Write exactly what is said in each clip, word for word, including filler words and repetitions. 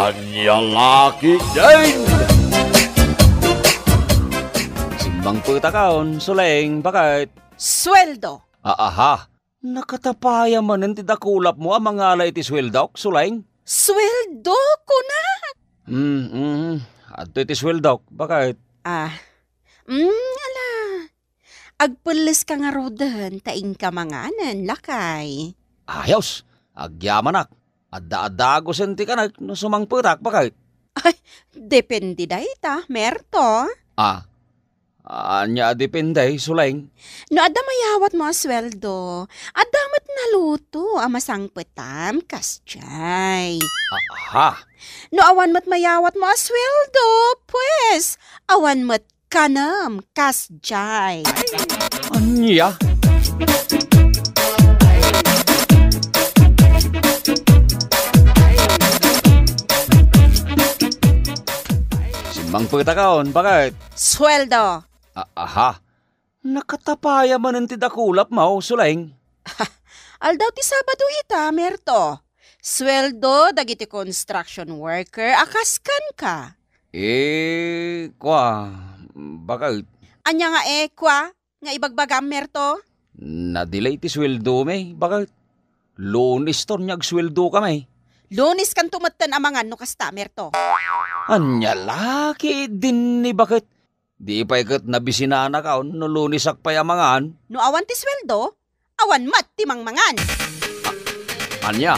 Ania la ketdin? Simmangpetakon, Suleng, baket. Sueldo. Aaha. Nakatapaya manen ti dakulapmo a mangala iti sueldok, Suleng? Sueldo, kunak? Mm, mm. Adtoy ti sueldok, baket. Ah, mm, ala. Agpelleska ngaruden ta inka manganen, lakay. Ayos, agyamanak. Adda-adda gusen ti kanek no sumangpetak, baket. Ay, depende dayta, Merto. Ah, ania a depende, Suleng? No adda mayawatmo a sueldo, adda met naluto a masangpetam, kasdiay. Aha. No awan met mayawatmo a sueldo, pues, awan met kanem, kasdiay. Ania? Simmangpetakon, baket. Sueldo. A-, aha. Nakatapaya manen ti dakulapmo, Suleng. Aldaw ti Sabado ita, Merto. Sueldo dagiti construction worker a kas kenka. Eh, kua, baket. Ania nga eh, kua, nga ibagbagam, Merto? Nadelay ti sueldomi, baket. Lunes ton nga agsueldokami. Luneskanto metten a mangan no kasta, Merto. Ania la ketdin ni, baket? Di pay ket nabisinanakon no Lunesak pay a mangan. No awan ti sueldo, awan met ti mangmangan. Ania?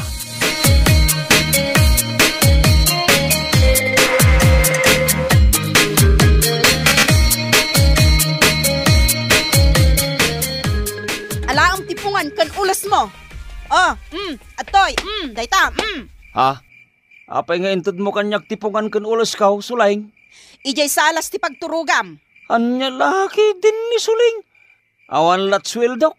Alaem ti pungan ken ulesmo. Oh, mm, adtoy, mm, dayta, mm. Ha? Apay nga intedmo kaniak ti pungan ken ulesko, Suleng? Idiay salas ti pagturogam. Ania la ketdin ni, Suleng? Awan lat sueldok.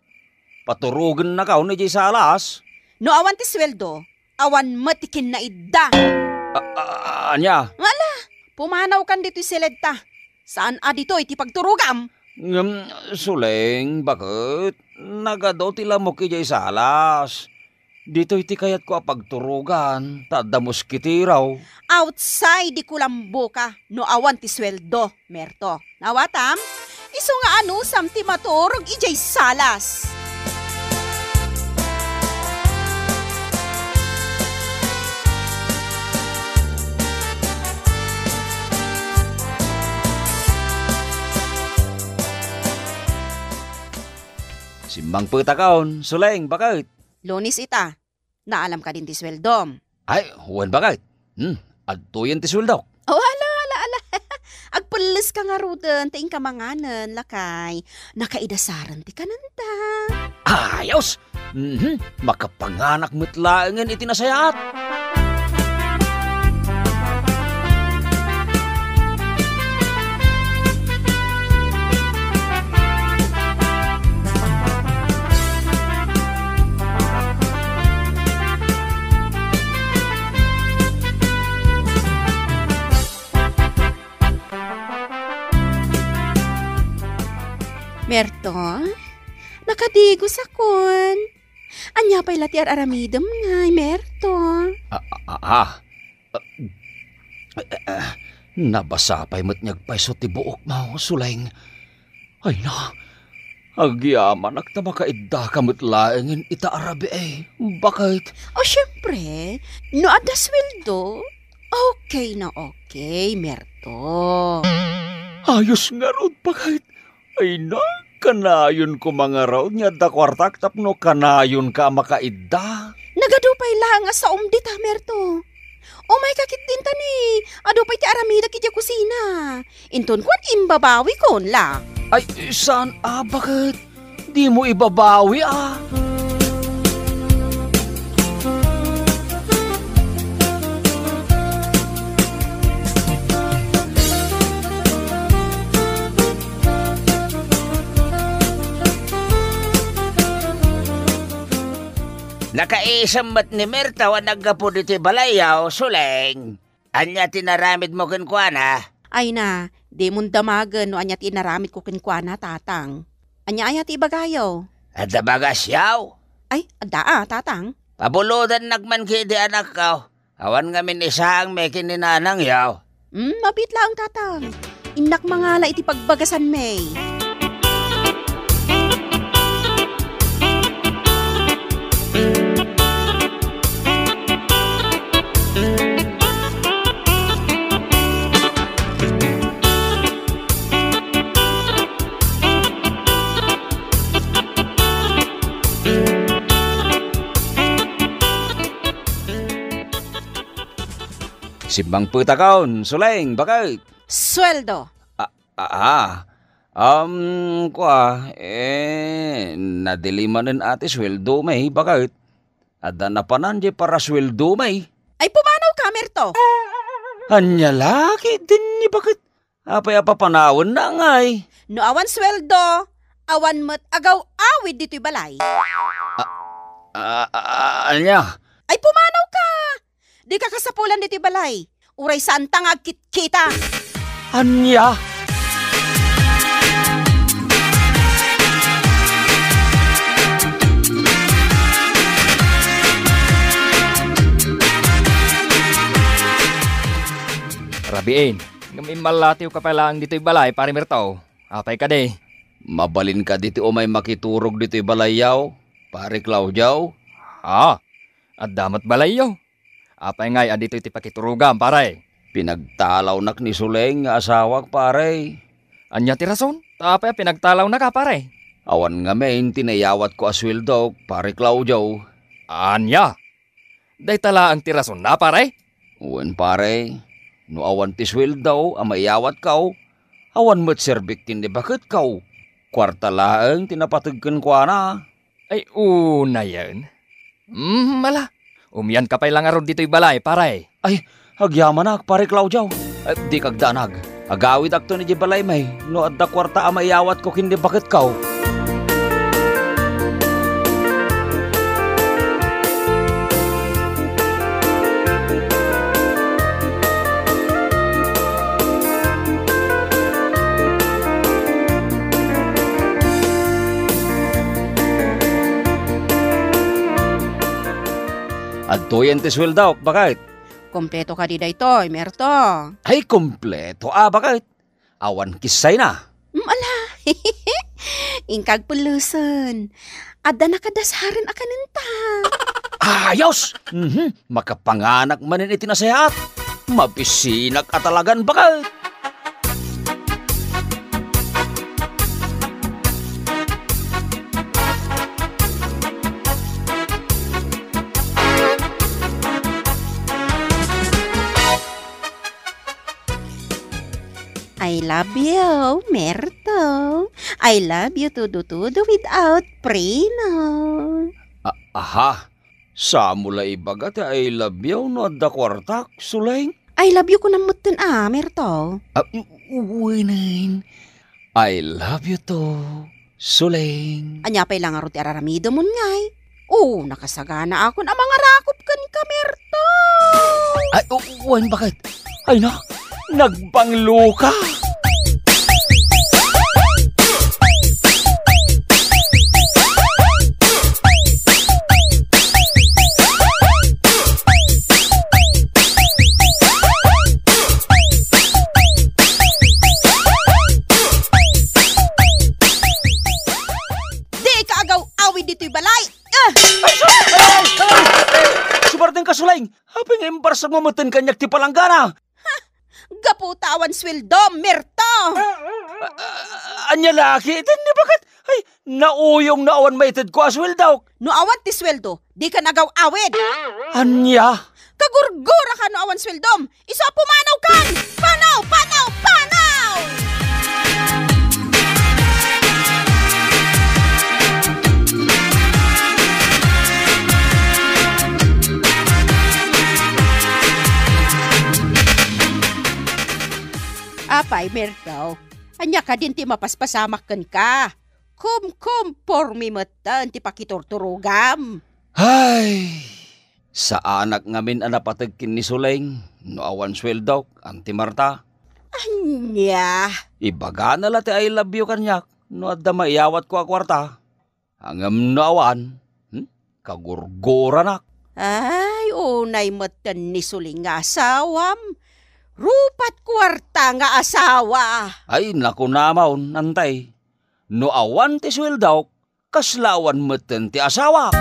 Paturogennakon idiay salas. No awan ti sueldo, awan met ti kinnaidda. A-, a-, ania? Ala, pumanawkan ditoy siledta. Saan a ditoy ti pagturogam? Ngem, Suleng, baket? Nagadu ti lamok idiay salas. Ditoy ti kayatko a pagturogan, ta adda moskitero. Outside di kulamboka no awan ti sueldo, Merto. Nawatam? Isu nga anusam ti maturog idiay salas. Simmangpetakon, Suleng, baket. Lunes ita. Naalam kadin ti sueldom? Ay, wen, baket. Hmm, adtoyen ti sueldok. Oh, ala, ala, ala. Agpelleska ngaruden ta inka manganen, lakay. Nakaidasaren ti kanenta. Ayos! Mhm, makapanganak met laengen iti nasayaat. Merto, nakadigosakon. Ania pay la ti ar-aramidem ngay, Merto? Ah, ah, ah, ah. Ah, ah, ah. Nabasa pay met nga agpayso ti buokmo, Suleng. Ay na, agyamanak ta makaiddaka met laengen ita a rabii, baket. O, siempre, no adda sueldo, okay na okay, Merto. Ayos ngarud, baket. Ay na, kanayon koma ngarud nga adda kuartak tapno kanayonka a makaidda. Nagadu pay laeng a saom dita, Merto. Umayka ketdin ta ni, adu pay ti aramidek idiay kusina. Inton kuan, imbabawikon la. Ay, saan a, baket? Dimo ibabawi a. Nakaisem met ni Merto a naggapu ditoy balayyo, Suleng. Ania ti inaramidmo kenkuana? Ay na, dimon damagen no ania ti inaramidko kenkuana, Tatang. Ania aya ti ibagayo? Adda bagasyo? Ay, adda a, Tatang. Pabulodannak man ketdi, anakko. Awan ngamin isaang may ken ni Nanang, yaw. Hmm, mabiit laeng, Tatang. Innak mangala iti pagbagasanmi. Simmangpetakon, Suleng, baket. Sueldo. Ah, ah, ah. Um, kua, eh, nadili manen a ti sueldomi, baket. Adda napanan diay parasueldomi. Ay, pumanawka, Merto. Ania la ketdin ni baket? Apay a papanawenna ngay? No awan sueldo, awan met agaw-awid ditoy balay. Ah, ah, ah, ania? Ay, pumanawka! Dika kasapulan ditoy balay. Uray saanta nga agkitkita. Ania? Rabiin, ngem immallatiwka pay laeng ditoy balay, Pare Merto. Apay kadi? Mabalin kadi ti umay makiturog ditoy balayyo, Pare Claudio? Ah, adda met balayyo. Apay ngay a ditoy ti pakiturogam, pare? Pinagtalawnak ni Suleng nga asawak, pare. Ania ti rason? Ta apay a pinagtalawnaka, pare? Awan ngamin ti naiyawatko a sueldok, Pare Claudio. Ania? Dayta laeng ti rasonna, pare? Wen, pare. No awan ti sueldo a maiyawatko, awan met serbik ken ni baketko. Kuarta laeng ti napateg kenkuana. Ay, unayen. Mm, ala, umianka pay la ngarud ditoy balay, pare. Ay, agyamanak, Pare Claudio. Eh, dika agdanag. Agawidakton idiay balaymi no adda kuarta a maiyawatko ken ni baketko. Adtoyen ti sueldok, baket. Kompleto kadi daytoy, Merto? Ay, kompleto a, baket. Awan kissayna. Mm, ala. Inka agpellesen. Adda nakadasaren a kanenta. Ayos! Mhm. Makapanganak manen iti nasayaat. Mabisinak a talagan, baket. I love you, Merto. I love you, tudo-tudo without preno. A-, aha. Samo la ibaga ti I love you no adda kuartak, Suleng? I love you kunam metten a, Merto. Ah, u-, uwenen. I love you too, Suleng. Ania pay la ngarud ti araramidemon ngay? O, nakasaganaakon a mangarakup kenka, Merto. Ay, u-, wen, baket? Ay, na, nagbanglo ka. Dika agaw-awid ditoy balay! Ah! Ay, sus! Ay, ay, ay! Sumarden ka, Suleng! Apay nga imbarsagmo metten kaniak ti palanggana? Gapu ta awan sueldo, Merto! Ah, ah, ania la ketdin ni baket? Ay, nauyong no awan maitedko a sueldok. No awan ti sueldo, dika agaw-awid. Ania? Kagurguraka no awan sueldom. Isu a pumanawkan! Panaw! Panaw! Panaw! Apay, Merto, ania kadin ti mapaspasamak kenka? Kumkumpormi metten ti pakiturturogam. Ay, saanak ngamin a napateg ken ni Suleng no awan sueldok, Auntie Marta. Ania? Ibagana la ti I love you kaniak no adda maiyawatko a kuarta. Ngem no awan, hmm? Kagurguranak. Ay, Unay metten ni Suling nga asawam, rupat kuarta nga asawa. Ay, nakunamon, Antay. No awan ti sueldok, kasla awan metten ti asawak.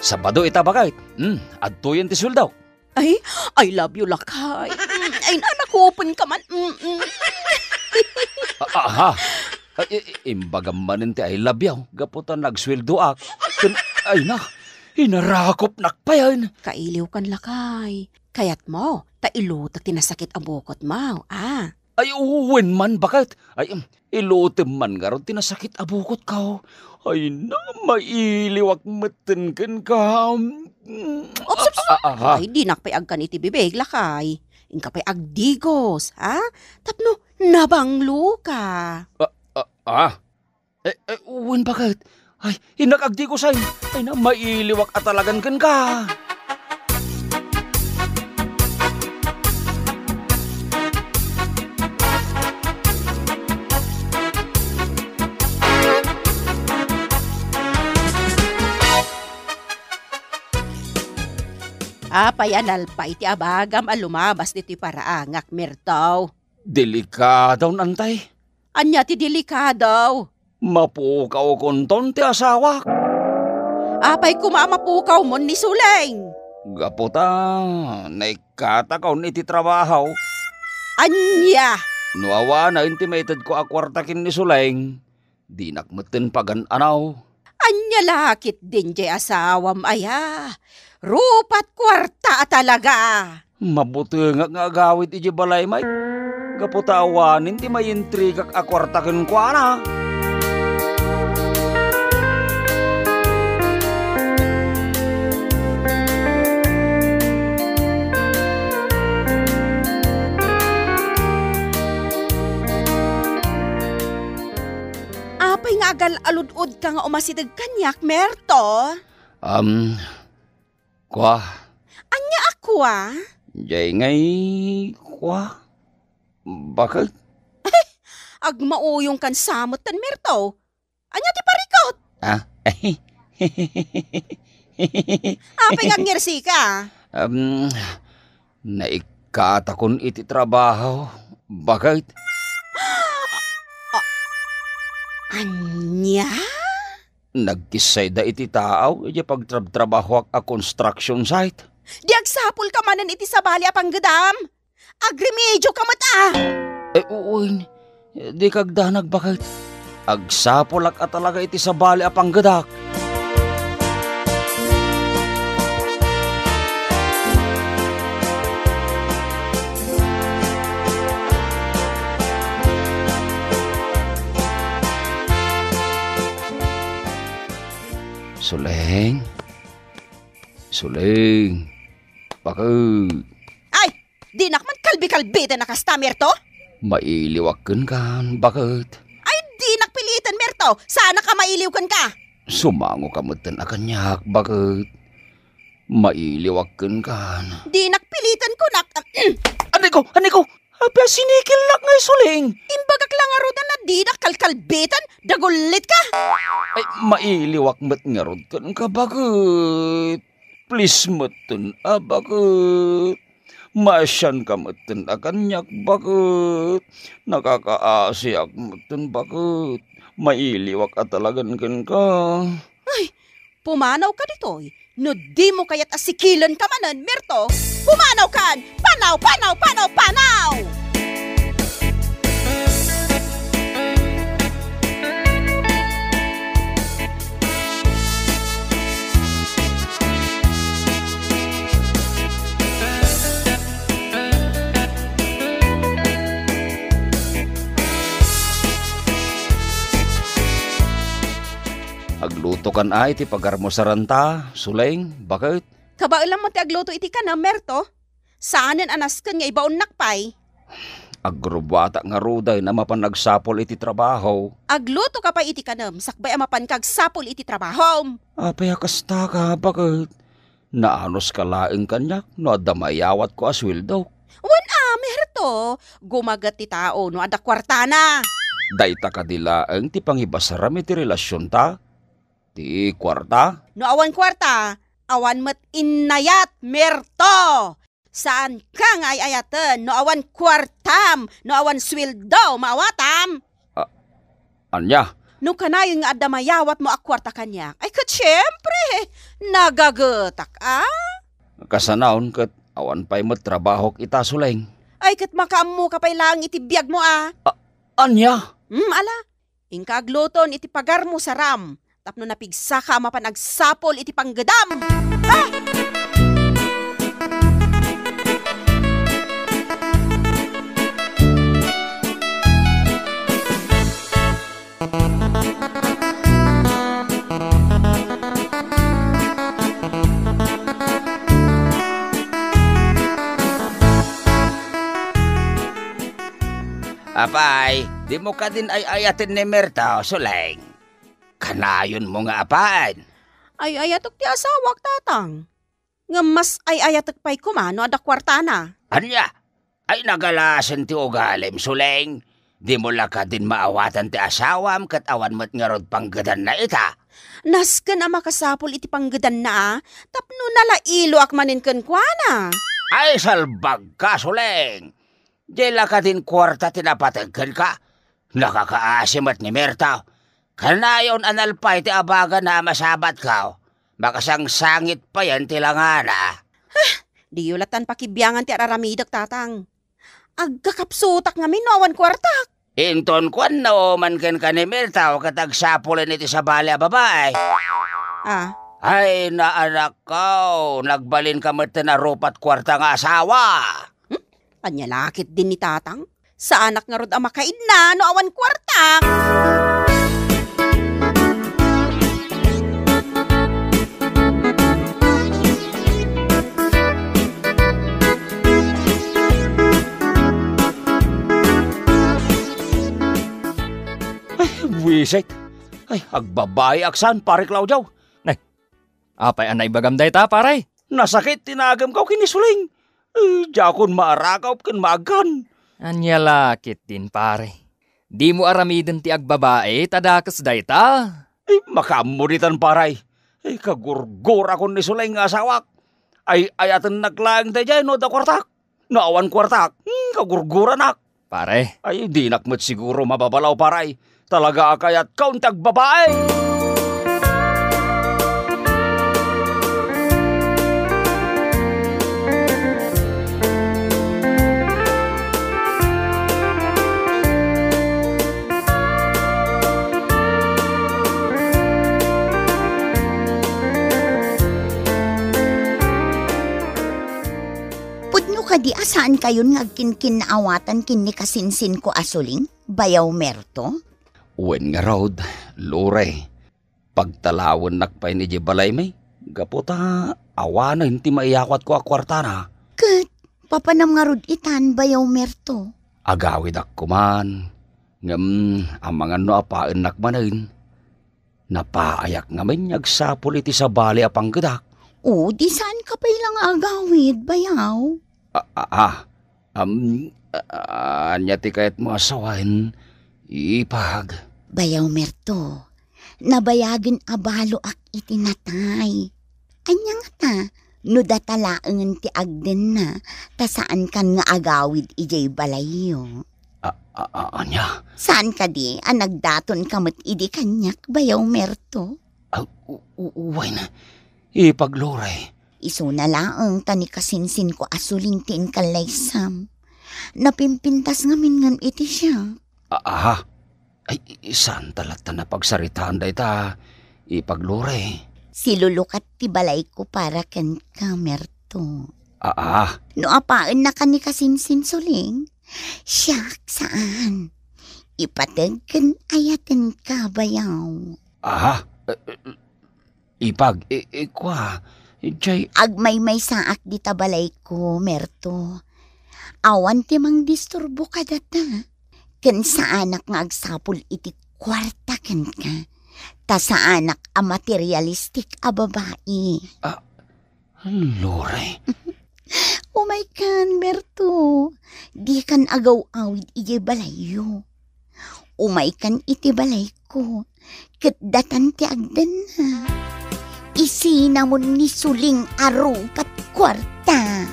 Sabado ita, baket. Hmm, adtoyen ti sueldok. Ay, I love you, lakay. Mm, ay, nanakupen ka man. Mm, mm. A-, aha. Ay, i-, i-, imbagam manen ti I love you, gapu ta nagsueldoak. Ken, ay na, inarakopnak payen. Kailiw kan, lakay. Kayat mo, ta ilutek ti nasakit a bukot mo, a? Ay, wen man, baket. Ay, em, ilutem man ngarud ti nasakit a bukotko. Ay na, mailiwak metten kenka. Mm, Ops, ops, a-, a-, aha. Ay, dinak pay agkan iti bibig, lakay. Inka pay agdigos, ha? Tapno nabanglo ka. A-, a-, ah. Eh, eh, wen, baket. Ay, innak agdigos, ay. Ay na, mailiwak a talagan kenka. Apay a nalpay ti abagam a lumabas ditoy paraangak, Merto? Delikado, Antay. Ania ti delikado? Mapukawkonton ti asawak. Apay koma a mapukawmon ni Suleng? Gapu ta naikkatakon iti trabaho. Ania? No awanen ti maitedko a kuarta ken ni Suleng, dinak metten pagan-anaw. Ania la ketdin diay asawam aya? Rupat kuarta a talaga. Mabutengak nga agawid idiay balay, Mike, gapu ta awanen ti maintrigak a kuarta kenkuana. Apay nga agal-alud-odka nga umasideg kaniak, Merto? Um, Kua. Ania a kua? Jay ngay kua. Baket? Agmauyong kan samet tan Merto. Ania ti parikot? Ah? Apay nga agngirsi ka? Um, naikkatakon iti trabaho. Baket? A-, ania? Nagkissayda iti taaw idiay pagtrabtrabahoak a construction site. Di agsapulka manen iti sabali a panggedam. Agremedio ka met a. Eh, wen. Di kagdanag, baket. Agsapulak a talaga iti sabali a panggedak. Suleng. Suleng. Baket. Ay, dinak man kalbi-kalbiten a kasta, Merto? Mailiwak kenkan, baket. Ay, dinak piliten, Merto. Saanak a mailiw kenka. Sumangoka metten a kaniak, baket. Mailiwak kenkan. Dinak piliten kunak. Aniko, aniko. Apay a sinikilnak ngay, Suleng? Imbagak la ngarud a dinak kalkalbiten, dagullitka. Ay, mailiwak met ngarud kenka, baket. Please metten a, baket. Maasianka metten a kaniak, baket. Nakakaasiak metten, baket. Mailiwak a talagan kenka. Ay, pumanawka ditoy. No dimo kayat a sikilenka manen, Merto, pumanawkan! Panaw, panaw, panaw, panaw! Aglutokan a iti pagarmusaranta, Suleng, baket? Kabaelam met ti agluto iti kanam, Merto. Saanen a nasken nga ibaonnak pay. Agrubuatak ngaruden a mapan agsapul iti trabaho. Aglutoka pay iti kanem sakbay a mapanka agsapul iti trabahom. Apay a kasta ka, baket? Naanuska laeng kaniak no adda maiyawatko a sueldo. Wen a, Merto, gumaget ti tao no adda kuartana. Dayta kadi laeng ti pangibasaram iti relasionta? Ti kuarta? No awan kuarta, awan met innayat, Merto! Saanka nga ay-ayaten no awan kuartam, no awan sueldo maawatam? A-, ania? No kanayon nga adda mayawatmo a kuarta kaniak, ay ket siempre, nagagetak, a? Kasanaon ket awan pay met trabahok ita, Suleng. Ay ket makaammoka pay laeng iti biagmo, a? A-, ania? Hmm, ala, inka agluton iti pagarmo saram, tapno napigsaka a mapan agsapul iti panggedam. Ah! Apay, dimo kadin ay-ayaten ni Merto, Suleng? Kanayonmo nga apaen? Ay-ayatek ti asawak, Tatang. Ngem mas ay-ayatek pay koma no adda kuartana. Ania? Ay nagalasen ti ugalim, Suleng. Dimo la kadin maawatan ti asawam ket awan met ngarud panggedanna ita. Nasken a makasapul iti panggedanna, a, tapno nalailoak manen kenkuana. Ay salbagka, Suleng. Diay la kadin kuarta ti napateg kenka. Nakakaasi met ni Merto. Kanayon a nalpay ti abagana a masabatko. Makasangsangit payen ti langana. Diyo latan pakibiangan ti ar-aramidek, Tatang. Agkakapsutak ngamin no awan kuartak. Inton kuanna man kenka ni Merto ket agsapulen iti sabali a babai. Ah. Ay, naanakko, nagbalinka metten a rupat kuarta nga asawa. Hmm? Ania la ketdin ni Tatang? Saanak ngarud a makaidna no awan kuartak. Ay, buisit. Ay, agbabaeak saan, Pare Claudio. Nay, apay a naibagam dayta, pare? Nasakit ti nagemko ken ni Suleng. Eh, diakon maaragap ken maagkan. Ania la ketdin, pare? Dimo aramiden ti agbabae ta dakes dayta? Eh, makaammo ditan, pare. Eh, kagurgurakon ni Suleng nga asawak. Ay-ayatennak laeng daydiay no adda kuartak. No awan kuartak, hmm, kagurguranak. Pare. Ay, dinak met siguro mababalaw, pare. Talaga a kayatko ti agbabae. Pudno kadi a saankayon nga agkinkinnaawatan ken ni kasinsinko a Suleng, Bayaw Merto? Wen ngarud, Lore, pagtalawennak pay idiay balaymi, gapu ta awanen ti maiyawatko a kuartana. Ket papanam ngarud itan, Bayaw Merto? Agawidak koman, ngem amangan no apaennak manen. Napaayak ngamin nga agsapul iti sabali a panggedak. O, di saanka pay la nga agawid, Bayaw? A, a, a, am, a, a, ania ti kayatmo a sawen, Ipag? Bayaw Merto, nabayagen a baloak iti natay. Ania ngata, no data laengen ti agdenna, ta saankan nga agawid idiay balayyo? A, a, a, ania? Saan kadi a nagdatonka met idi kaniak, Bayaw Merto? A, u-, u-, wen, Ipag Lore. Isuna laeng ta ni kasinsinko a Suleng ti inkallaysam. Napimpintas ngamin ngem iti siak. A, aha. Ay, i-, saan ta latta a pagsaritaan dayta, Ipag Lore? Silulukat ti balayko para kenka, Merto. A, aha. No apaennaka ni kasinsin, Suleng, siak saan. Ipateg ken ayatenka, Bayaw. Aha. Eh, eh, Ipag, i-, ikua, jay. Agmaymaysaak dita balayko, Merto. Awan ti mangdisturbo kadata. Ken saanak nga agsapul iti kuarta kenka. Ta saanak a materialistic a babai. Ah, Lore. Umaykan, Merto. Dikan agaw-awid idiay balayyo. Umaykan iti balayko. Ket datan ti agdanna. Isinamon ni Suling a rupat kuarta.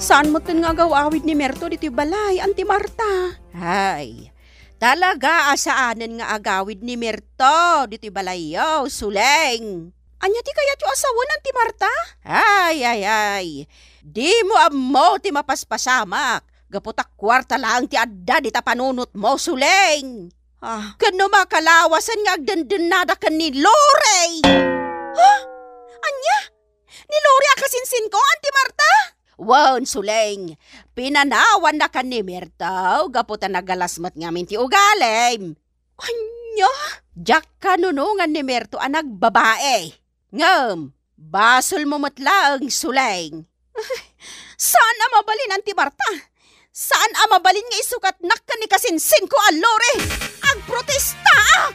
Saan metten nga agaw-awid ni Merto ditoy balay, Auntie Marta? Ay, talaga a saanen nga agawid ni Merto ditoy balayyo, Suleng. Ania ti kayatyo a sawen, Auntie Marta? Ay, ay, ay. Dimo ammo ti mapaspasamak. Gapu ta kuarta laeng ti adda dita panunotmo, Suleng. Ah, ken no makalawasen nga agdendennada ken ni Lore. Ha? Ania? Ni Lore a kasinsinko, Auntie Marta? Wen, Suleng. Pinanawanna ken ni Merto gapu ta nagalas met ngamin ti ugalim. Ania? Diak kanunongan ni Merto a nagbabae. Ngem, basolmo met laeng, Suleng. Saan a mabalin, Auntie Marta. Saan a mabalin nga isukatnak ken ni kasinsinko a Lore. Agprotestaak!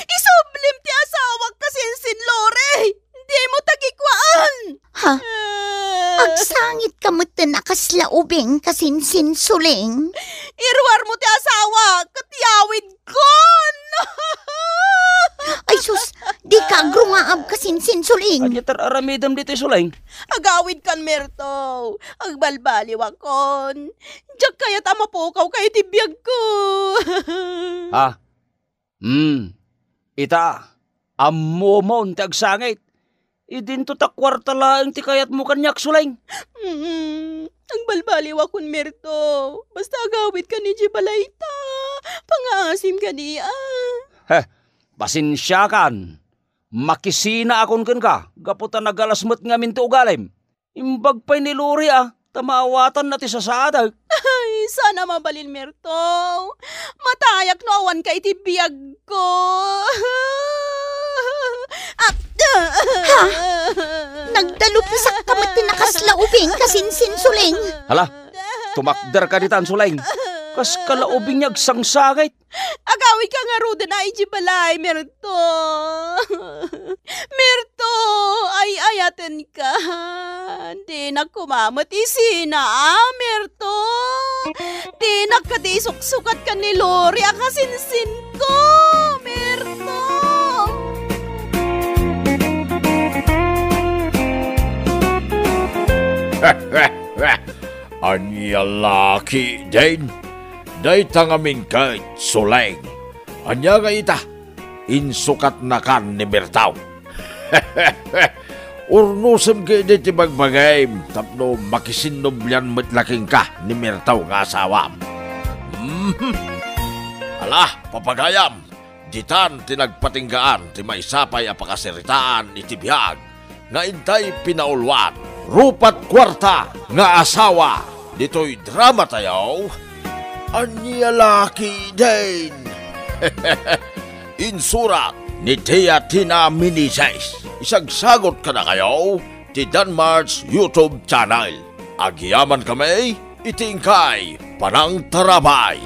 Isublim ti asawak kasinsin, Lore! Dimo tagikuaan! Ha? Ah. Agsangitka metten a kasla ubing kasinsin, Suleng? Iruarmo ti asawak ket yawidkon! Ay sus, dika agrungaab kasinsin, Suleng. Ania ti ar-aramidem ditoy, Suleng? Agawidkan, Merto. Agbalbaliwakon. Diak kayat a mapukawka iti biagko. Ha? Hmm. Ita, ammomon ti agsangit. Idinto ta kuarta laeng ti kayatmo kaniak, Suleng. Mm, agbalbaliwakon, Merto. Basta agawidkan idiay balayta. Pangaasim kaniak. Heh, pasensiakan. Makisinaakon kenka, gapu ta nagalas met ngamin ti ugalim. Imbag pay ni Lore a, ta maawatanna ti sasaadek. Ay, saan a mabalin, Merto. Matayak no awanka iti biagko. Ah, ha? Nagdalupisakka met ti nakasla ubing kasinsin, Suleng. Hala, tumakderka ditan, Suleng. Kas kala ubing nga agsangsangit. Agawidka ngaruden a idiay balay, Merto. Merto, ay-ayatenka. Dinak koma met isina, a, Merto. Dinak kadi isuksukat ken ni Lore a kasinsinko, Merto. Ania la ketdin? Dayta ngamin ket, Suleng. Ania nga ita? Insukatnakan ni Merto. Urnosem ketdi ti bagbagim tapno makisinnublian met la kenka ni Merto nga asawam. Mhm. Ala, papagayam, ditan ti nagpatinggaan ti maysa pay a pakasaritaan iti biag nga intay pinauluan. Rupat kuarta nga asawa ditoy dramatayo. Ania la ketdin? Insurat ni Tia Tina Meneses. Isagsagot kadakayo ti Danmar's YouTube channel. Agyamankami iti inkay panangtarabay.